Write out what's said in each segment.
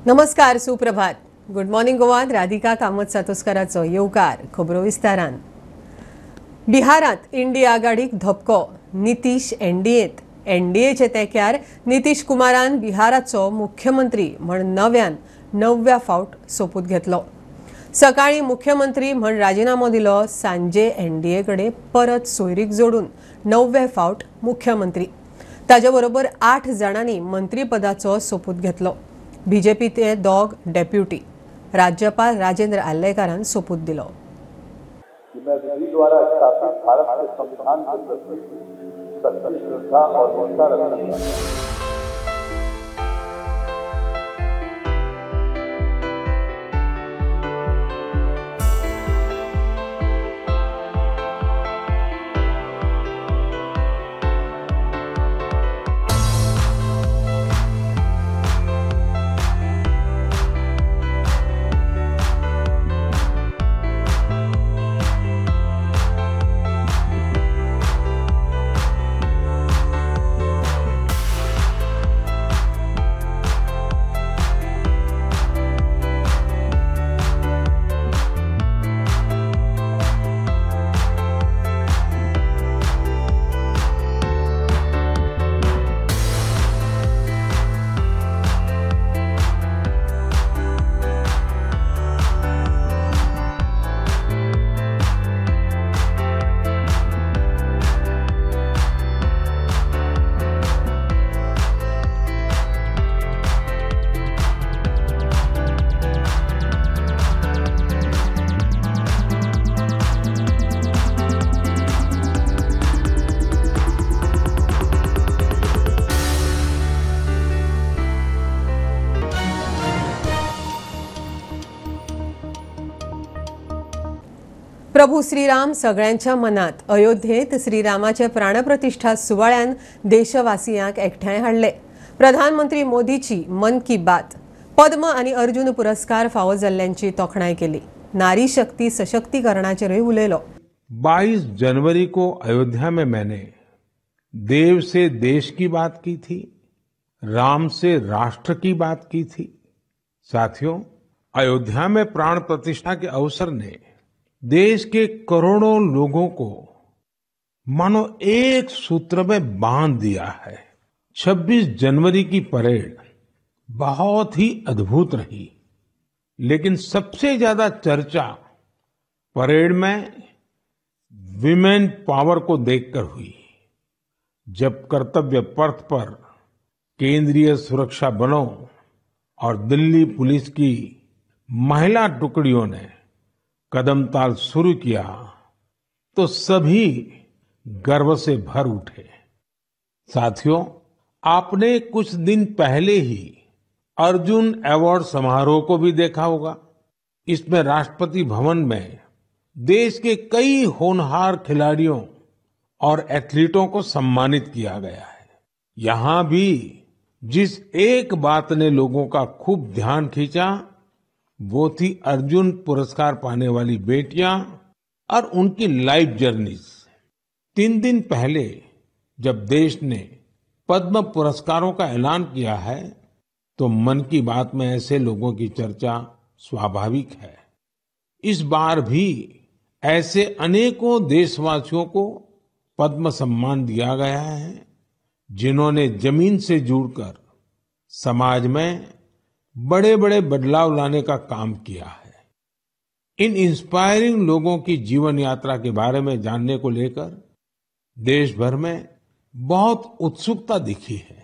नमस्कार, सुप्रभात. Good morning गोवात Radhika Kamat सातोस्काराचो येवकार. खबरो विस्तारान. बिहारात इंडिया आघाडीक धपको. नितीश एनडीएत. एनडीएचे तेक्यार नितीश कुमारान बिहाराचो मुख्यमंत्री म्हण नव्यान 9व्या फावट सोपूत घेतलो. सकाळी मुख्यमंत्री म्हण राजीनामो दिलो, सांजे एनडीए कडेन परत सोयरीक जोडून 9वे फावट मुख्यमंत्री. ताजे बरोबर 8 जाणांनी मंत्रीपदाचो सोपूत घेतलो. बीजेपी ते 2 डेप्युटी. राज्यपाल राजेंद्र आर्लेकारान सोपूत दिलो. मैं विधि द्वारा स्थापित भारत के संविधान के प्रति सच्ची श्रद्धा और निष्ठा रखूंगा। प्रभू श्रीराम सगळ्यांच्या मनात. अयोध्येत श्रीरामाचे प्राणप्रतिष्ठा सुवाळ्यान देशवासियांक एकठांय हाडले. प्रधानमंत्री मोदीची मन की बात. पद्म आनी अर्जुन पुरस्कार फावो जाल्ल्यांची तोखणाय केली. नारी शक्ती सशक्तीकरणाचेरूय उलयलो. 22 जनवरी को अयोध्या में मैंने देव से देश की बात की थी, राम से राष्ट्र की बात की थी। साथियों, अयोध्या में प्राण प्रतिष्ठा के अवसर ने देश के करोड़ों लोगों को मानो एक सूत्र में बांध दिया है। 26 जनवरी की परेड बहुत ही अद्भुत रही, लेकिन सबसे ज्यादा चर्चा परेड में विमेन पावर को देखकर हुई। जब कर्तव्य पथ पर केंद्रीय सुरक्षा बलों और दिल्ली पुलिस की महिला टुकड़ियों ने कदम ताल शुरू किया तो सभी गर्व से भर उठे। साथियों, आपने कुछ दिन पहले ही अर्जुन अवार्ड समारोह को भी देखा होगा। इसमें राष्ट्रपति भवन में देश के कई होनहार खिलाड़ियों और एथलीटों को सम्मानित किया गया है। यहाँ भी जिस एक बात ने लोगों का खूब ध्यान खींचा वो थी अर्जुन पुरस्कार पाने वाली बेटियां और उनकी लाइफ जर्नीज। 3 दिन पहले जब देश ने पद्म पुरस्कारों का ऐलान किया है तो मन की बात में ऐसे लोगों की चर्चा स्वाभाविक है। इस बार भी ऐसे अनेकों देशवासियों को पद्म सम्मान दिया गया है जिन्होंने जमीन से जुड़कर समाज में बड़े बड़े बदलाव लाने का काम किया है। इन इंस्पायरिंग लोगों की जीवन यात्रा के बारे में जानने को लेकर देश भर में बहुत उत्सुकता दिखी है।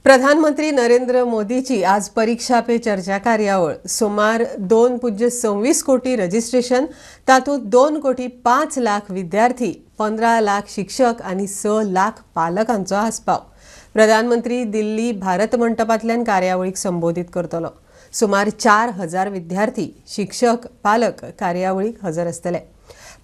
प्रधानमंत्री नरेंद्र मोदीची आज परीक्षा पे चर्चा कार्यावळ. सुमार 2.26 कोटी रजिस्ट्रेशन, तातूंत 2 कोटी 5 लाख विद्यार्थी, 15 लाख शिक्षक आनी 6 लाख पालकांचो आस्पाव. प्रधानमंत्री दिल्ली भारत मंटपांतल्यान कार्यावळीक संबोधीत करतलो. सुमार 4000 विद्यार्थी, शिक्षक, पालक कार्यावळीक हजर आसतले.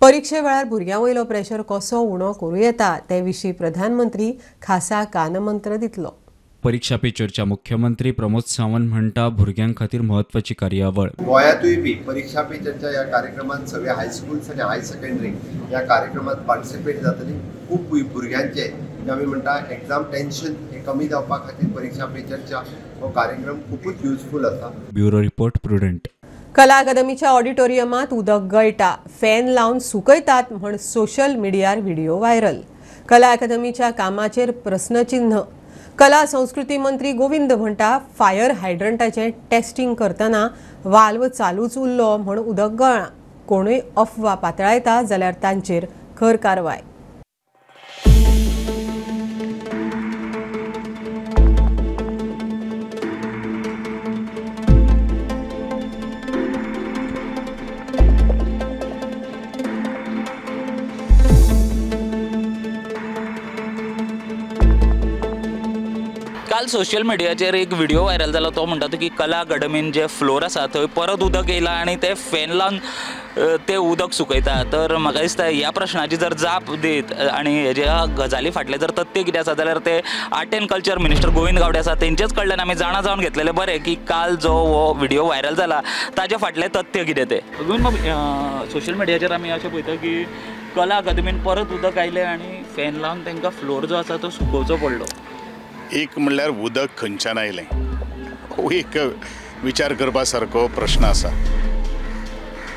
परिक्षे वेळार भुरग्यां वयलो प्रेशर कसो उणो करूं येता ते विशीं प्रधानमंत्री खासा कानमंत्र दितलो. परीक्षा पे चर्चा मुख्यमंत्री प्रमोद सावंत म्हणटा भुरग्यां खातीर म्हत्वाची कार्यावळ. गोंयांतूय बी परीक्षा पे चर्चा ह्या कार्यक्रमात सगळे हायस्कुल्स आनी हायर सेकंडरी ह्या कार्यक्रमात पार्टिसिपेट जातली. खूब भुरग्यांचे आमी म्हणटा एग्जाम टेन्शन हे कमी जावपा खातीर परीक्षा पे चर्चा हो कार्यक्रम खूपूच युजफूल आसा. Bureau report, Prudent. कला अकादमीच्या ऑडिटोरियमात उदक गळटा, फॅन लावन सुकयतात म्हण सोशल मिडियार व्हिडिओ व्हायरल. कला अकादमीच्या कामाचेर प्रस्नचिन्ह. कला संस्कृती मंत्री गोविंद म्हणटा फायर हायड्रंटाचें टेस्टिंग करतना वाल्व चालूच उरलो म्हण उदक गळ्ळां. कोणूय अफवा पातळायता जाल्यार तांचेर खर कारवाय. काल सोशल मिडियाचेर एक व्हिडिओ व्हायरल जालो, तो म्हणटा की कला अकादमीन जे फ्लोर आसा थंय परत उदक येयलां आनी ते फॅन लावन ते उदक सुकयता. तर म्हाका दिसता ह्या प्रश्नाची जर जाप दीत आनी हेज्या गजाली फाटलें जर तथ्य कितें आसा जाल्यार ते art and culture minister Govind Gawade आसा तेंचेच कडल्यान आमी जाणा जावन घेतलेलें बरें की काल जो हो व्हिडिओ व्हायरल जाला ताजे फाटलें तथ्य कितें तें. गोविंद बाब, सोशल मिडियाचेर आमी अशें पळयता की कला अकादमीन परत उदक आयलें आनी फॅन लावन तांकां फ्लोर जो आसा तो सुकोवचो पडलो. एक म्हणल्यार उदक खंयच्यान आयलें हो एक विचार करपा सारको प्रश्न आसा.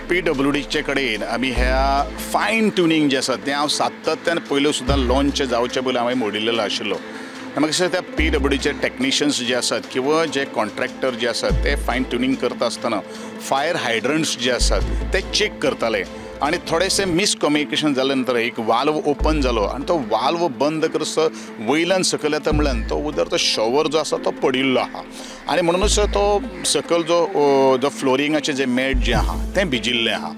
पीडब्ल्यूडीचे कडेन आमी ह्या फायन ट्युनींग जें आसा तें हांव सातत्यान पयल्यो सुद्दां लॉन्च जावचे पयलीं हांवें मोडिल्लेलो आशिल्लो. म्हाका दिसता त्या पीडब्ल्यूडीचे टॅक्निशियन्स जे आसात किंवा जे कॉन्ट्रॅक्टर जे आसात ते फायन ट्युनींग करता आसतना फायर हायड्रंट्स जे आसात ते चॅक करताले आनी थोडेशें मिसकम्युनिकेशन जाले नंतर एक वाल्व ओपन जालो आनी तो वाल्व बंद करसो वयल्यान सकयल येता म्हणल्यार तो उदर तो शॉवर जो आसा तो पडिल्लो आहा आनी म्हणूनच तो सकयल जो जो फ्लोरिंगाचें जें मॅट जें आहा तें भिजिल्लें आहा.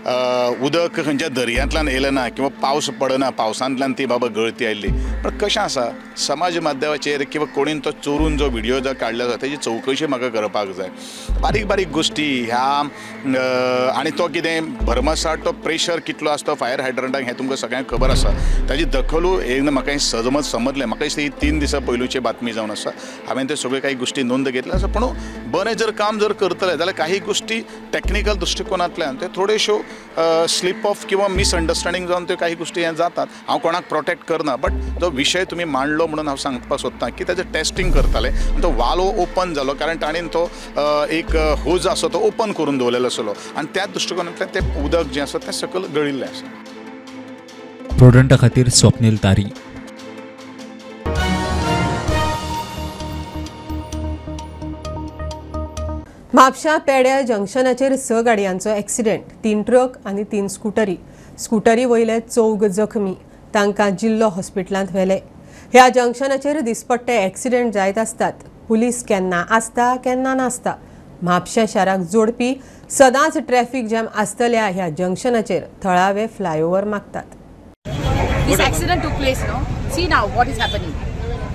उदक खंयच्या दर्यांतल्यान येयलें ना किंवा पावस पडना, पावसांतल्यान ती बाबा गळती आयिल्ली. पण कशें आसा समाज माध्यमाचेर किंवा कोणीन तो चोरून जो व्हिडियो जो काडलो आसा तेजी चवकशी म्हाका करपाक जाय. बारीक बारीक गोश्टी ह्या आनी तो कितें भरमसाट तो प्रेशर कितलो आसता फायर हायड्रंटाक हें तुमकां सगळ्यांक खबर आसा. ताजी दखलूय एकदां म्हाका हें समज समजलें. म्हाका दिसता ही 3 दिसां पयलूची बातमी जावन आसा. हांवें त्यो सगळ्यो काही गोश्टी नोंद घेतल्या आसा. पूण बरें जर काम जर करतले जाल्यार काही गोश्टी टॅक्निकल दृश्टिकोनांतल्यान त्यो थोड्योश्यो स्लिप ऑफ किंवा मिसअंडरस्टँडींग जावन त्यो काही गोश्टी हें जातात. हांव कोणाक प्रोटेक्ट करना, बट जो विशय तुमी मांडलो म्हणून हांव सांगपाक सोदतां की ताजें टेस्टिंग करताले आनी तो वालो ओपन जालो कारण ताणें तो एक होज आसा तो ओपन करून दवरलेलो आसलो आनी त्या दृश्टिकोनांतल्यान तें उदक जें आसा तें सकयल गळिल्लें आसा. प्रुडंटा खातीर स्वप्नील तारी. म्हापशा पेड्या जंक्शनाचेर 6 गाडयांचो एक्सिडेंट, 3 ट्रक आनी 3 स्कुटरी. स्कुटरी वयले 4 जखमी, तांकां जिल्लो हॉस्पिटलांत व्हेले. ह्या जंक्शनाचेर दिसपट्टे एक्सिडेंट जायत आसतात. पुलीस केन्ना आसता केन्ना नासता. म्हापशा शाराक जोडपी सदांच ट्रॅफिक जॅम आसतल्या ह्या जंक्शनाचेर थळावे फ्लायओव्हर मागतात. This accident took place, no? See now what is happening.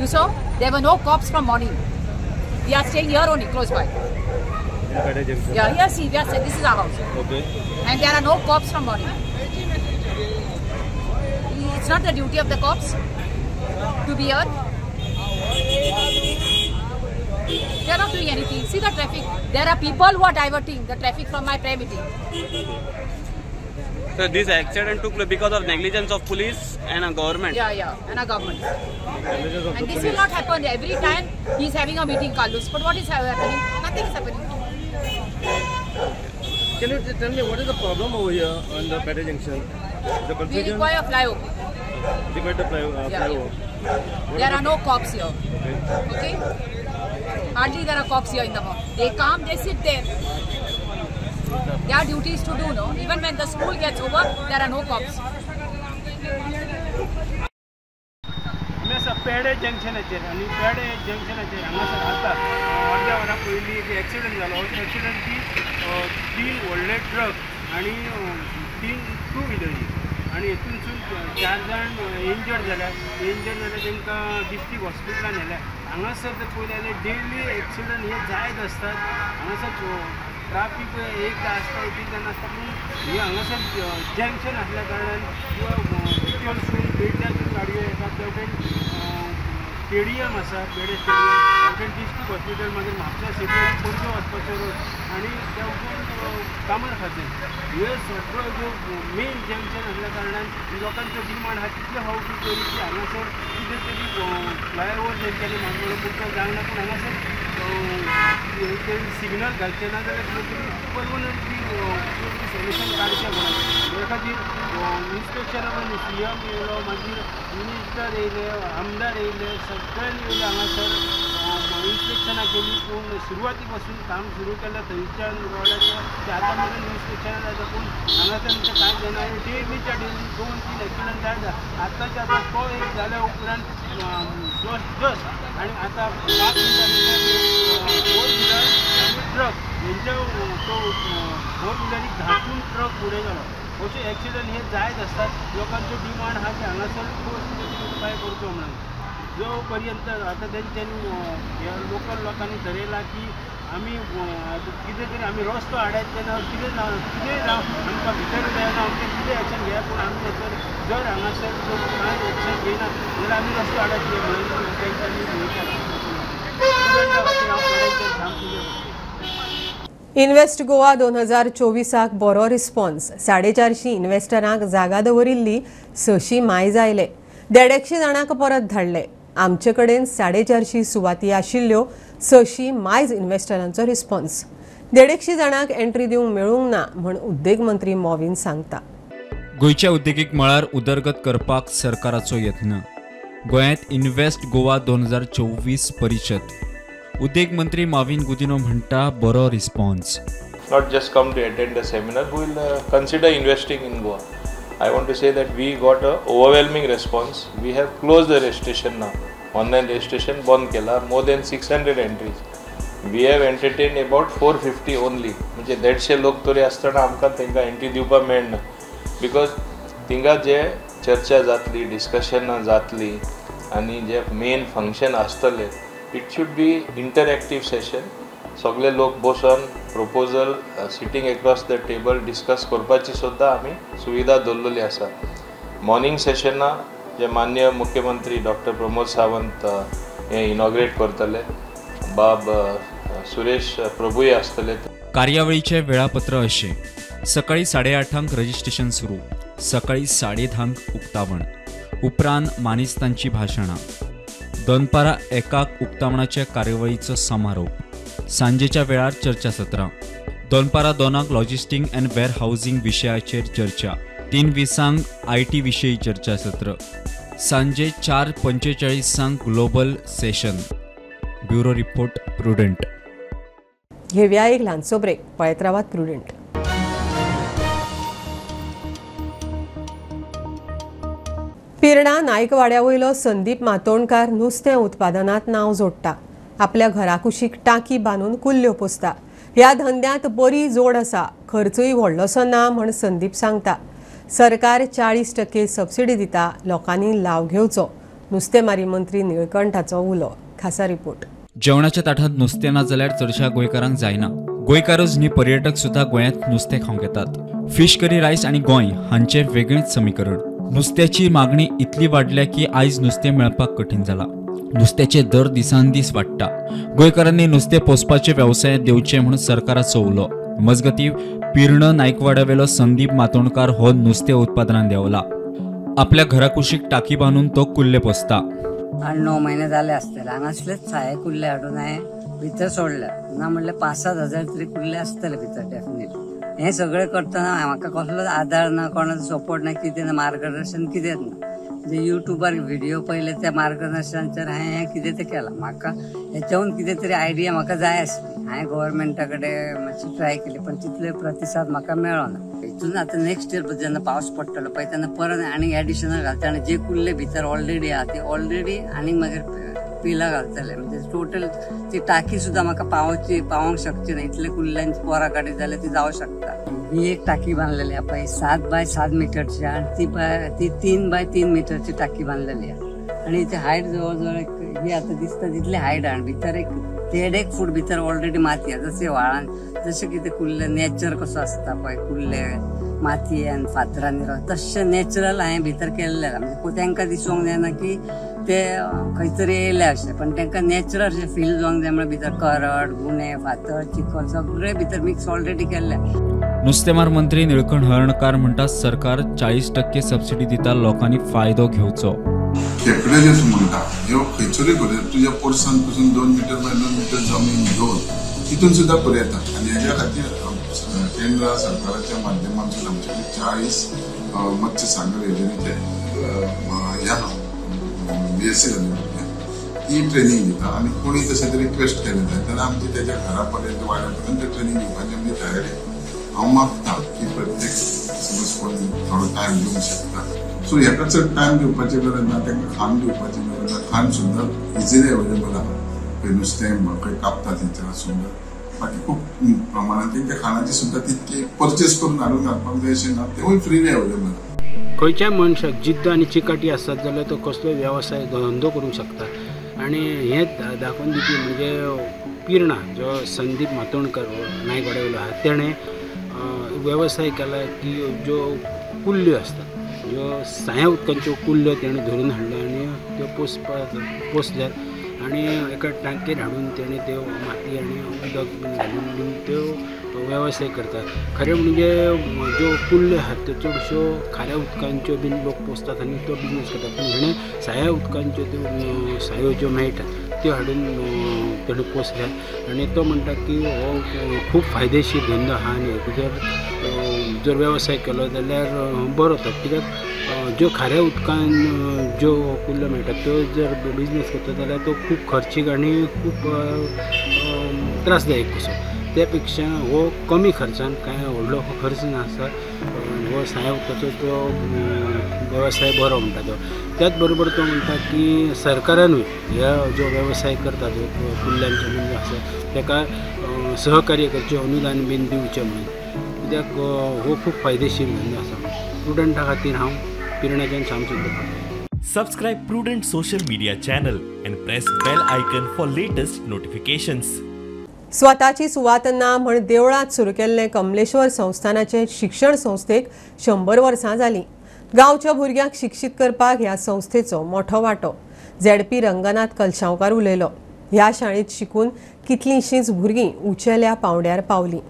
You saw there were no cops from morning. We are staying here only, close by. Yeah, here see, we are staying. This is our house. Okay. And there are no cops from morning. It's not the duty of the cops to be here. They are not doing anything. See the traffic. There are people who are diverting the traffic from my prayer meeting. So this accident took place because of negligence of police and a government. Yeah, yeah, and a government. And this will not happen every time he is having a meeting, Carlos. But what is happening? Nothing is happening. Can you tell me what is the problem over here on the Pede Junction? The confusion? We require a flyover. Require the flyover. Yeah, yeah. There are no cops here. Okay. Okay. Hardly there are cops here in the morning. They come, they sit there. Their duty is to do, no? Even when the school gets over, there are no cops. आमी आसा पेडे जंक्शनाचेर आनी पेडे जंक्शनाचेर हांगासर आतां अर्द्या वरां पयलीं एक एक्सिडंट जालो. एक्सिडंट की 3 व्हडले ट्रक आनी 3 टू व्हिलरी आनी हेतूनसून 4 जाण इंजर्ड जाल्या. इंजर्ड जाल्या तांकां डिस्ट्रिक्ट हॉस्पिटलान व्हेल्या. हांगासर जर पळयलें जाल्यार डेली एक्सिडंट हे जायत आसतात. हांगासर ट्राफीक एक आसता एक एकदां नासता, पूण हे हांगासर जंक्शन आसल्या कारणान किंवा बिचोलसून पेडण्यासून गाडयो येतात. त्या वटेन स्टेडियम आसा, पेडे स्टेडियम, त्या वटेन डिस्ट्रिक्ट हॉस्पिटल, मागीर म्हापसा सिटी, पणजे वचपाचो रोड आनी त्या वटेन कामार खातीर हे सगळो जो मेन जंक्शन आसल्या कारणान लोकांचो डिमांड आहा तितले फावटी तरी की हांगासर कितें तरी फ्लायओवर तेंच्यांनी मागलो पूण तो जावना, पूण हांगासर सिग्नल घालचें ना जाल्यार कितें तरी परमनंटली सोल्युशन काडचें म्हणून हे खातीर इन्स्पेक्शना पण सीएम येयलो, मागीर मिनिस्टर येयले, आमदार येयले, सगळ्यांनी येयले हांगासर इन्स्पेक्शनां केली. पूण सुरवाती पासून काम सुरू केलें थंयच्यान रोडाचें ते आतां मेरेन इन्स्पेक्शनां जाता, पूण हांगासर आमचें कांय जायना. डेलीच्या डेली 2-3 एक्सिडंट जाता. आतांच्या आतां तो एक जाल्या उपरांत जस्ट आनी आतां 5 मिनटां भितर फोर व्हिलर आनी ट्रक हेंच्या तो फोर व्हिलरीक धापून ट्रक फुडें गेलो. अशे एक्सिडंट हे जायत आसतात. लोकांचो डिमांड आहा की हांगासर ठोस उपाय करचो म्हणून. जो पर्यंत आतां तेंच्यांनी लोकल लोकांनी थरयलां की आमी कितें तरी आमी रस्तो आडायतले ना, कितें ना कितें जावं आमकां भितर जायना, आमचें कितें एक्शन घेया, पूण आमी थंयसर जर हांगासर कांय एक्शन घेयना जाल्यार आमी रस्तो आडायतले म्हणून तेंच्यांनी हें केलां. इन्व्हेस्ट गोवा 2024 बरो रिस्पॉन्स. 450 इन्व्हेस्टरांक जागा दवरिल्ली, 600 मायज आयले, 150 जाणांक परत धाडले. आमचे कडेन 450 सुवाती आशिल्ल्यो, 600 मायज इन्व्हेस्टरांचो रिस्पॉन्स. 150 जाणांक एंट्री दिवंक मेळूंक ना म्हूण उद्देग मंत्री मॉविन सांगता. गोंयच्या उद्देगीक मळार उदरगत करपाक सरकाराचो यत्न. गोंयांत इन्व्हेस्ट गोवा 2024 परिशद. उद्देग मंत्री मॉविन गुदिन्हो म्हणटा बरो response. Not just come to attend the seminar, who will consider investing in Goa. I want to say that we got a overwhelming response. We have closed the registration now. Online registration बंद केला. More than 600 entries. We have entertained about 450 only. म्हणजे 150 लोक तरी आसतना आमकां तांकां entry दिवपाक मेळना, because थिंगा जे चर्चा जातली, डिस्कशनां जातली आनी जे मेन फंक्शन आसतलें, it should be interactive session. सगळे लोक बसून proposal sitting across the table discuss करपाची सुद्दां आमी सुविधा दवरलेली आसा. मॉर्निंग सेशना जे मान्य मुख्यमंत्री डॉक्टर प्रमोद सावंत हे इनॉग्रेट करतले, बाब सुरेश प्रभूय आसतले. कार्यावळीचें वेळापत्र अशें: सकाळी 8:30 रजिस्ट्रेशन सुरू, सकाळी 10:30 उक्तावण, उपरांत मानेस्तांची भाशणां, दनपारां 1 उक्तावणाच्या कार्यावळीचो समारोप, सांजेच्या वेळार चर्चासत्रां, दनपारां 2 लॉजिस्टीक अँड वेअर हावजींग विशयाचेर चर्चा, 3:20 IT विशयी चर्चासत्र, सांजे 4:45 global session. Bureau report, Prudent. घेऊया एक ल्हानसो ब्रेक. पळयत रावात प्रुडंट. पिर्णा नायकवाड्या वयलो संदीप मातोंडकार नुस्तें उत्पादनात नांव जोडटा. आपल्या घराकुशीक टाकी बांदून कुल्ल्यो पोसता. ह्या धंद्यांत बरी जोड आसा, खर्चूय व्हडलोसो ना म्हण संदीप सांगता. सरकार 40% सबसिडी दिता, लोकांनी लाव घेवचो. नुस्तेमारी मंत्री निळकंठाचो उलो. खासा रिपोर्ट. जेवणाच्या ताटांत नुस्तें ना जाल्यार चडशा गोंयकारांक जायना. गोंयकारच न्ही, पर्यटक सुद्दां गोंयांत नुस्तें खावंक येतात. फिश करी रायस आनी गोंय हांचें वेगळेंच समीकरण. नुस्त्याची मागणी इतली वाडल्या की आयज नुस्तें मेळपाक कठीण जाला. नुस्त्याचे दर दिसान दीस वाडटा. गोंयकारांनी नुस्तें पोसपाचे वेवसायांत देवचें म्हणून सरकाराचो उलो. मजगती पिर्ण नायकवाड्यावेलो संदीप मातोंडकार हो नुस्तें उत्पादनान देंवला. आपल्या घराकुशीक टाकी बांदून तो कुल्ले पोसता. 8-9 महिने जाले आसतले हांगासलेच साये कुल्ले हाडून हांवें भितर सोडले ना म्हणल्यार 5-7 हजार तरी कुल्ले आसतले भितर डेफिनेटली. हें सगळें करतना म्हाका कसलोच आदार ना, कोणाचो सपोर्ट ना, कितें ना, मार्गदर्शन कितेंच ना. जे युट्यूबार व्हिडिओ पळयले त्या मार्गदर्शनाचेर हांवें हें कितें तें केलां. म्हाका हेच्याहून कितें तरी आयडिया म्हाका जाय आसली. हांवें गव्हर्मेंटा कडेन मातशी ट्राय केली पण तितले प्रतिसाद म्हाका मेळ्ळो ना. हितून आतां नेक्स्ट इयर जेन्ना पावस पडटलो पळय तेन्ना परत आनी एडिशनल घालता आनी जे कुल्ले भितर ऑलरेडी आहा ते ऑलरेडी आनी मागीर पिलां घालतले. म्हणजे टोटल ती टाकी सुद्दां म्हाका पावोंक शकची ना, इतले कुल्ल्यांची पोरां काडीत जाल्यार ती जावं शकता. ही एक टाकी बांदलेली आहा पळय 7 बाय 7 मिटरची आनी ती 3 बाय 3 मिटरची टाकी बांदलेली आहा. आनी ती हायट जवळ जवळ ही आतां दिसता तितली हायट आहा. भितर एक 1.5 फूट भितर ऑलरेडी माती आहा. जशें व्हाळान जशें कितें कुल्ले नेचर कसो आसता पळय, कुल्ले मातयेन फातरांनी रावता तशें नॅचरल हांवें भितर केल्लें आहा. म्हणजे तांकां दिसूंक जायना की ते खंय तरी येयले अशे, पण तांकां नॅचरल अशें फील जावंक जाय म्हणल्यार भितर करड, गुणे, फातर, चिखल सगळे भितर मिक्स ऑलरेडी केल्ले. नुस्तेमार मंत्री निळकंठ हळर्णकार म्हणटा सरकार 40% सबसिडी दिता, लोकांनी फायदो घेवचो. खेकडे जे म्हणटा ह्यो खंयसरूय करूं, तुज्या पोर्सान पसून 2 मीटर बाय 2 मीटर जमीन घेवन तितून सुद्दां करूं येता. आनी हेज्या खातीर केंद्र सरकाराच्या माध्यमांतून आमचे कडेन 40 मत्स्य सागर योजनेचे ह्या बीएससी जाल्ले भुरग्यांक ती ट्रेनींग दिता. आनी कोणी तशें रिक्वेस्ट केलें जाय जाल्यार आमची तेज्या घरा पर्यंत वाड्या पर्यंत ट्रेनींग दिवपाची आमची तयारी. हांव मागता की प्रत्येक समज कोण थोडो टायम दिवंक शकता, सो हेका चड टायम दिवपाची गरज ना, तांकां खाण दिवपाची गरज ना. खाण सुद्दां इजिली अवेलेबल आहा, खंय नुस्तें खंय कापता थंयसर सुद्दां, बाकी खूब प्रमाणांत तेंच्या खाणाची सुद्दां तितकी परचेस करून हाडून घालपाक जाय अशें ना, तेवूय फ्रीली अवेलेबल आहा. खंयच्याय मनशाक जिद्द आनी चिकाटी आसत जाल्यार तो कसलोय वेवसाय धंदो करूंक शकता. आनी हें दाखोवन दिवपी म्हणजे पिर्णा जो संदीप मातोंडकर नायकवाड्या वयलो आहा, तेणें वेवसाय केला की ज्यो कुल्ल्यो आसतात, ज्यो साया उदकांच्यो कुल्ल्यो तेणें धरून हाडल्यो आनी त्यो पोसल्यात आनी एका टांकेर हाडून तेणें त्यो माती आनी उदक बीन घालून बीन त्यो वेवसाय करतात. खरें म्हणजे ज्यो कुल्ल्यो आहात त्यो चडश्यो खाऱ्या उदकांच्यो बीन लोक पोसतात आनी तो बिजनेस करतात, पूण हेणें साया उदकांच्यो त्यो सायो ज्यो मेळटात त्यो हाडून तेणें पोसल्यात आनी तो म्हणटा की हो खूब फायदेशीर धंदो आहा आनी जर वेवसाय केलो जाल्यार बरो तो. कित्याक ज्यो खाऱ्या उदकान ज्यो कुल्ल्यो मेळटात त्यो जर बिजनेस करता जाल्यार तो खूब खर्चीक आनी खूब त्रासदायक कसो, त्या पेक्षा हो कमी खर्चान, कांय व्हडलो खर्च नासता, हो साया उदकाचो तो वेवसाय बरो म्हणटा तो. त्याच बरोबर तो म्हणटा की सरकारानूय ह्या जो वेवसाय करता जो कुल्ल्यांचो बीन आसा ताका सहकार्य करचें, अनुदान बीन दिवचें म्हणून, कित्याक हो खूब फायदेशीर धंदो आसा. प्रुडंटा खातीर हांव पिर्णाच्यान Shyam Sundar. Subscribe Prudent social media channel and press bell icon for latest notifications. स्वताची सुवात ना म्हण देवळांत सुरू केल्लें कमलेश्वर संस्थानाचे शिक्षण संस्थेक 100 वर्सां जालीं. गांवच्या भुरग्यांक शिक्षीत करपाक ह्या संस्थेचो मोठो वांटो. झेडपी रंगनाथ कलशांवकार उलयलो. ह्या शाळेंत शिकून कितलींशींच भुरगीं उंचेल्या पांवड्यार पावलीं.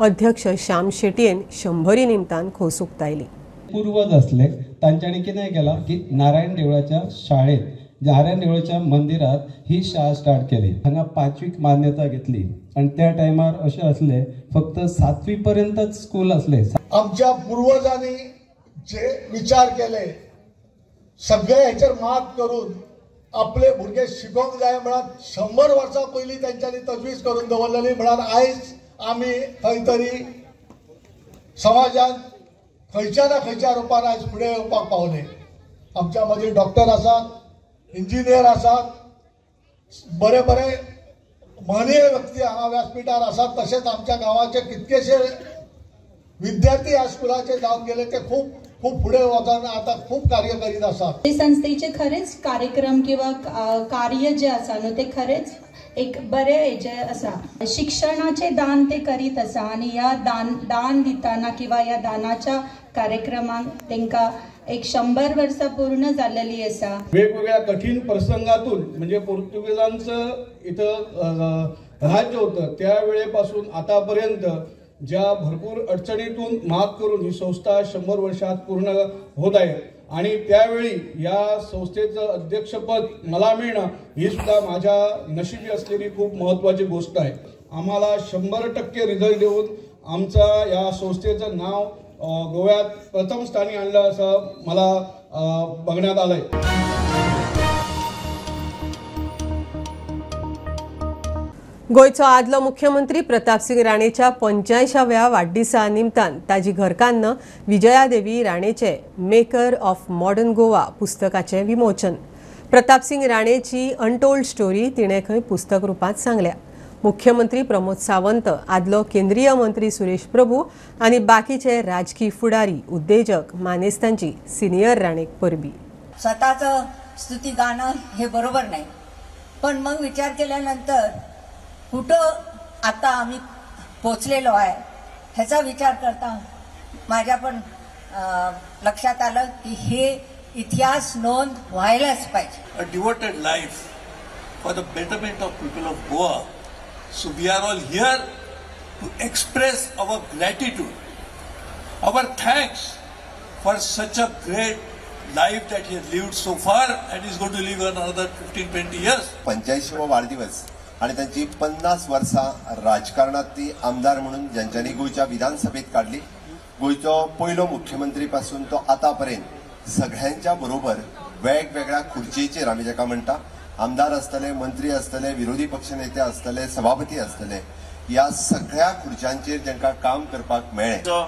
अध्यक्ष श्याम शेटयेन 100 निमतान खोस उक्तायली. पूर्वज असले तांच्यांनी कितें केलां की नारायण देवळाच्या शाळेत, नारायण देवळाच्या मंदिरात ही शाळा स्टार्ट केली. हांगा 5वीक मान्यता घेतली आणि त्या टायमार अशें आसलें फक्त 7वी पर्यंतच स्कूल आसलें. आमच्या पूर्वजांनी जे विचार केले सगळे हेचेर मात करून आपले भुरगे शिकोवंक जाय म्हळ्यार 100 वर्सां पयलीं तेंच्यांनी तजवीज करून दवरलेली. म्हळ्यार आयज आमी खंय तरी समाजान खंयच्या ना खंयच्या रुपान आयज फुडें येवपाक पावले. आमच्या मदीं डॉक्टर आसात, इंजिनियर आसात, बरे बरे महनीय व्यक्ती हांगा व्यासपीठार आसात. तशेंच आमच्या गांवाचे कितकेशे विद्यार्थी ह्या स्कुलाचे जावन गेले, ते खूब खूब फुडें वचून आतां खूब कार्य करीत आसात. संस्थेचे खरेंच कार्यक्रम किंवा कार्य जे आसा न्हू ते खरेंच एक बरें हेजे आसा. शिक्षणाचे दान ते करीत आसा आनी ह्या दान दितना किंवा ह्या दानाच्या कार्यक्रमाक तांकां एक 100 वर्सां पूर्ण जाल्लेली आसा. वेगवेगळ्या कठीण प्रसंगातून म्हणजे पोर्तुगीजांचं इथं राज्य होतं त्यावेळेपासून आतापर्यंत ज्या भरपूर अडचणीतून मात करून ही संस्था 100 वर्षात पूर्ण होत आहे आणि त्यावेळी या संस्थेचं अध्यक्षपद मला मिळणं ही सुद्धा माझ्या नशिबी असलेली खूप महत्त्वाची गोष्ट आहे. आम्हाला 100% रिझल्ट देऊन आमचा या संस्थेचं नाव गोव्यात प्रथम स्थानी आणलं असं मला बघण्यात आलंय. गोंयचो आदलो मुख्यमंत्री प्रतापसिंग राणेच्या 85व्या वाडदिसा निमतान ताजी घरकान्न विजयादेवी राणेचे मेकर ऑफ मॉडर्न गोवा पुस्तकाचें विमोचन. प्रतापसिंग राणेची अनटोल्ड स्टोरी तिणें खंय पुस्तक रुपांत सांगल्या. मुख्यमंत्री प्रमोद सावंत, आदलो केंद्रीय मंत्री सुरेश प्रभू आनी बाकीचे राजकीय फुडारी, उद्देजक, मानेस्तांची सिनियर राणेक परबी. स्वतःचं स्तुती गाणं हे बरोबर नाही, पण मग विचार केल्यानंतर कुठं आता आम्ही पोचलेलो आहे ह्याचा विचार करता माझ्या पण लक्षात आलं की हे इतिहास नोंद व्हायलाच पाहिजे. A devoted life for the betterment of people of Goa. So we are all here to express our gratitude, our thanks for such a great life that he has lived so far and is going to live another 15-20 years. 85वो वाढदिवस आणि त्यांची 50 वर्सां राजकारणातली आमदार म्हणून ज्यांच्यानी गोंयच्या विधानसभेत काडली, गोंयचो पयलो मुख्यमंत्री पासून तो आतापर्यंत सगळ्यांच्या बरोबर वेगवेगळ्या खुर्चेचेर आमी जाका म्हणटा आमदार आसतले, मंत्री आसतले, विरोधी पक्षनेते आसतले, सभापती आसतले, ह्या सगळ्या खुर्च्यांचेर तांकां काम करपाक मेळ्ळें.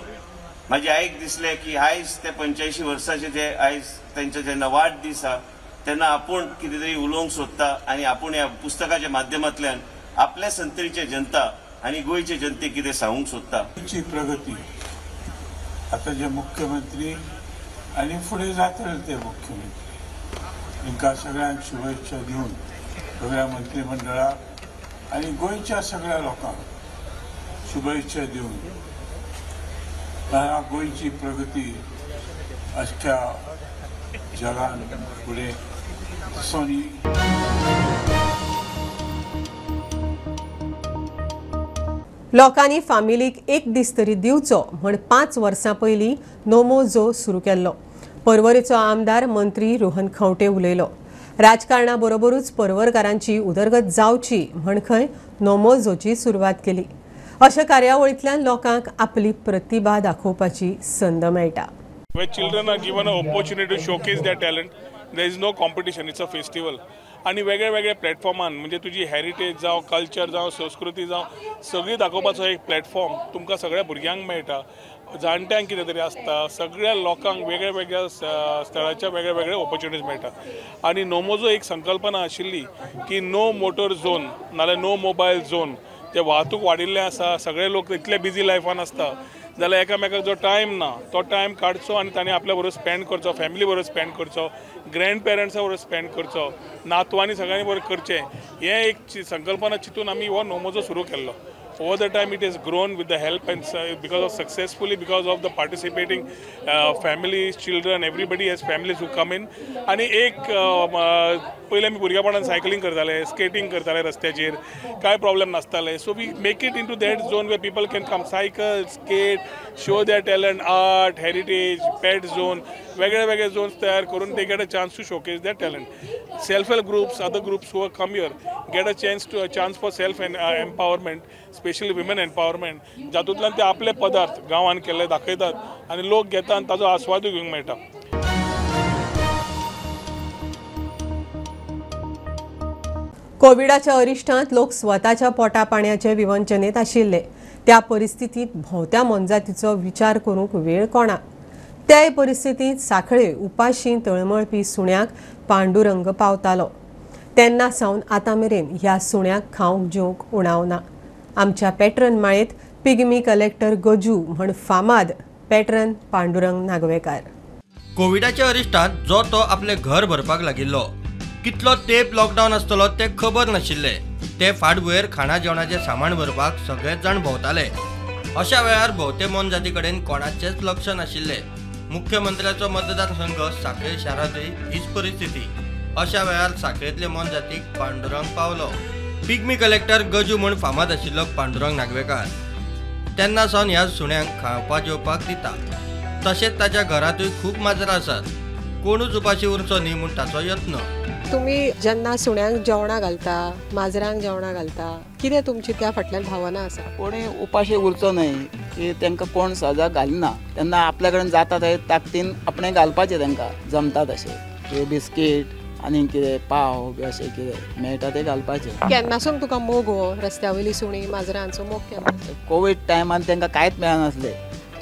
म्हाजे आईक दिसलें की आयज ते 85 वर्साचे जे आयज तांचे जेन्ना वाडदीस आसा तेन्ना आपूण कितें तरी उलोवंक सोदता आनी आपूण ह्या पुस्तकाच्या माध्यमांतल्यान आपल्या संतरीचे जनता आनी गोंयचे जनतेक कितें सांगूंक सोदता. गोंयची प्रगती आतां जे मुख्यमंत्री आनी फुडें जातले ते मुख्यमंत्री तांकां सगळ्यांक शुभेच्छा दिवन सगळ्या मंत्रीमंडळाक आनी गोंयच्या सगळ्या लोकांक शुभेच्छा दिवन गोंयची प्रगती अख्ख्या जगान फुडें सोनी. लोकांनी फामिलीक एक दीस तरी दिवचो म्हण 5 वर्सां पयलीं नोमोजो सुरू केल्लो. पर्वरेचो आमदार मंत्री रोहन खंवटे उलयलो. राजकारणा बरोबरूच पर्वरकारांची उदरगत जावची म्हण खंय नोमोजोची सुरवात केली. अशा कार्यावळींतल्यान लोकांक आपली प्रतिभा दाखोवपाची संद मेळटा. Where children are given an opportunity to showcase their talent, there is no competition, it's a festival. आनी वेगळे वेगळे प्लॅटफॉर्मान म्हणजे तुजी हेरिटेज जावं, कल्चर जावं, संस्कृती जावं, सगळी दाखोवपाचो एक प्लॅटफॉर्म तुमकां सगळ्या भुरग्यांक मेळटा, जाणट्यांक कितें तरी आसता, सगळ्या लोकांक वेगळ्या वेगळ्या स्थळाच्या वेगळे वेगळे ऑपॉर्च्युनिटीज मेळटा. आनी नोमोजो एक संकल्पना आशिल्ली की नो मोटर झोन नाल्यार नो मोबायल झोन, ते वाहतूक वाडिल्लें आसा, सगळे लोक इतले बिजी लायफान आसता जाल्यार एकामेकाक जो टायम ना तो टायम काडचो आनी ताणें आपल्या बरोबर स्पेंड करचो, फॅमिली बरोबर स्पेंड करचो, ग्रँड पेरंट्सा बरोबर स्पेंड करचो, नातवांनी सगळ्यांनी बरोबर करचें, हें एक संकल्पना चिंतून आमी हो नोमोजो सुरू केल्लो. Over the time it has grown with the help and because of successfully, because of the participating families, children, everybody has families who come in. आनी एक पयलीं आमी भुरगेपणान सायकलींग करताले, स्केटींग करताले रस्त्याचेर, कांय प्रॉब्लेम नासताले. So we make it into that zone where people can come cycle, skate, show their talent, art, heritage, pet zone, वेगळे वेगळे झोन्स तयार करून they get a chance to showcase their talent. Self help groups, other groups who come here get a chance for self empowerment, specially women empowerment, जातूंतल्यान ते आपले पदार्थ गांवान केल्ले दाखयतात आनी लोक घेता आनी ताजो आस्वादूय घेवंक मेळटा. कोविडाच्या अरिश्टांत लोक स्वताच्या पोटा पाण्याचे विवंचनेत आशिल्ले. त्या परिस्थितींत भोंवत्या मोनजातीचो विचार करूंक वेळ कोणाक. त्याय परिस्थितींत सांखळे उपाशी तळमळपी सुण्याक पांडुरंग पावतालो. तेन्ना सावन आतां मेरेन ह्या सुण्याक खावंक जेवंक उणाव ना. आमच्या पॅट्रन माळेंत पिग्मी कलेक्टर गजू म्हण फामाद पॅट्रन पांडुरंग नागवेकार. कोविडाच्या अरिश्टांत जो तो आपले घर भरपाक लागिल्लो. कितलो तेप लॉकडावन आसतलो ते खबर नाशिल्ले. ते फाटभुंयेर खाणा जेवणाचें सामान भरपाक सगळेच जाण भोंवताले. अशा वेळार भोंवते मोनजाती कडेन कोणाचेंच लक्ष नाशिल्लें. मुख्यमंत्र्याचो मतदारसंघ सांखळे शारांतय हीच परिस्थिती. अशा वेळार सांखळेंतले मोनजातीक पांडुरंग पावलो. पिग्मी कलेक्टर गजू म्हूण फामाद आशिल्लो पांडुरंग नागवेकार तेन्ना सावन ह्या सुण्यांक खावपा जेवपाक दिता. तशेंच ताच्या घरांतूय खूब माजरां आसात. कोणूच उपाशी उरचो न्ही म्हूण ताचो यत्न. तुमी जेन्ना सुण्यांक जेवणां घालता, माजरांक जेवणां घालता, कितें तुमची त्या फाटल्यान भावना आसा? कोणी उपाशी उरचो न्हय की तांकां कोण सजा घालना तेन्ना आपल्या कडेन जाता ते ताकदीन आपणें घालपाचें तांकां जमता तशें, की बिस्कीट आनी कितें पाव बी अशें कितें मेळटा तें घालपाचें. केन्नासून तुका मोग हो रस्त्या वयली सुणी माजरांचो मोग केन्ना? कोवीड टायमान तांकां कांयच मेळनासलें,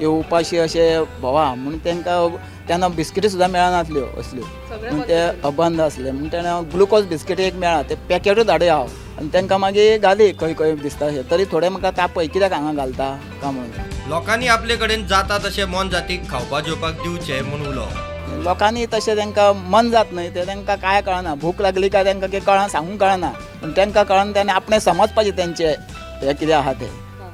ते उपाशी अशे भोवा म्हणून तांकां तेन्ना बिस्किटी सुद्दां मेळनासल्यो असल्यो, म्हण ते अबंद आसले म्हण तेन्ना ग्लुकोज बिस्किटी एक मेळ्ळा ते पॅकेटूच धाडया हांव आनी तांकां मागीर घाली खंय खंय दिसता अशें, तरी थोडे म्हाका तापय कित्याक हांगा घालता काय म्हणून. लोकांनी आपले कडेन जाता तशें मोनजातीक खावपा जेवपाक दिवचें म्हूण उलो. लोकांनी तशें तांकां मन जात न्हय तें तांकां कांय कळना, भूक लागली काय तांकां कितें कळना, सांगूंक कळना, पूण तांकां कळना तेन्ना आपणें समजपाचें तेंचें हें कितें आहा तें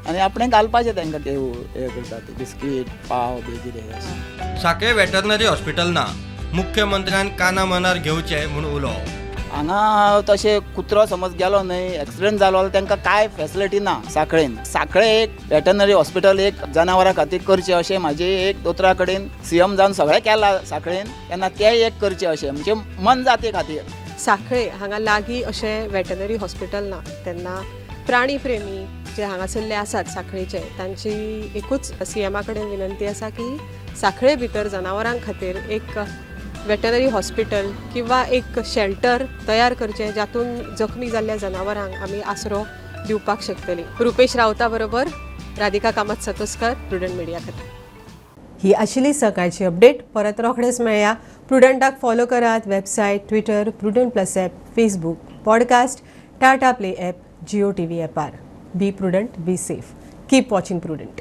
आनी आपणें घालपाचें तांकां कितें हें करता तें बिस्कीट पाव बी कितें अशें. सांखळे वेटरनरी हॉस्पिटल ना मुख्यमंत्र्यान काना मनार घेवचें म्हूण उलो. हांगा तशें कुत्रो समज गेलो न्हय, एक्सिडंट जालो जाल्यार तांकां कांय फेसिलिटी ना. सांखळेन सांखळे एक वेटनरी हॉस्पिटल एक जनावरां खातीर करचें अशें म्हाजी एक दोतोरा कडेन सीएम जावन सगळें केलां सांखळेन, तेन्ना तें एक करचें अशें म्हणजे मनजाती खातीर. सांखळे हांगा लागीं अशें वेटनरी हॉस्पिटल ना, तेन्ना प्राणी प्रेमी जे हांगासरले आसात सांखळेचे तांची एकूच सीएमा कडेन विनंती आसा की सांखळे भितर जनावरां खातीर एक वेटनरी हॉस्पिटल किंवा एक शेल्टर तयार करचें जातून जखमी जाल्ल्या जनावरांक आमी आसरो दिवपाक शकतली. रुपेश रावता बरोबर राधिका कामत सतोस्कर, प्रुडंट मिडिया खातीर. ही आशिल्ली सकाळची अपडेट. परत रोखडेच मेळया. प्रुडंटाक फॉलो करात. Website, Twitter, Prudent plus app, Facebook, podcast, Tata Play app, Jio TV ॲपार. Be prudent, be safe, keep watching Prudent.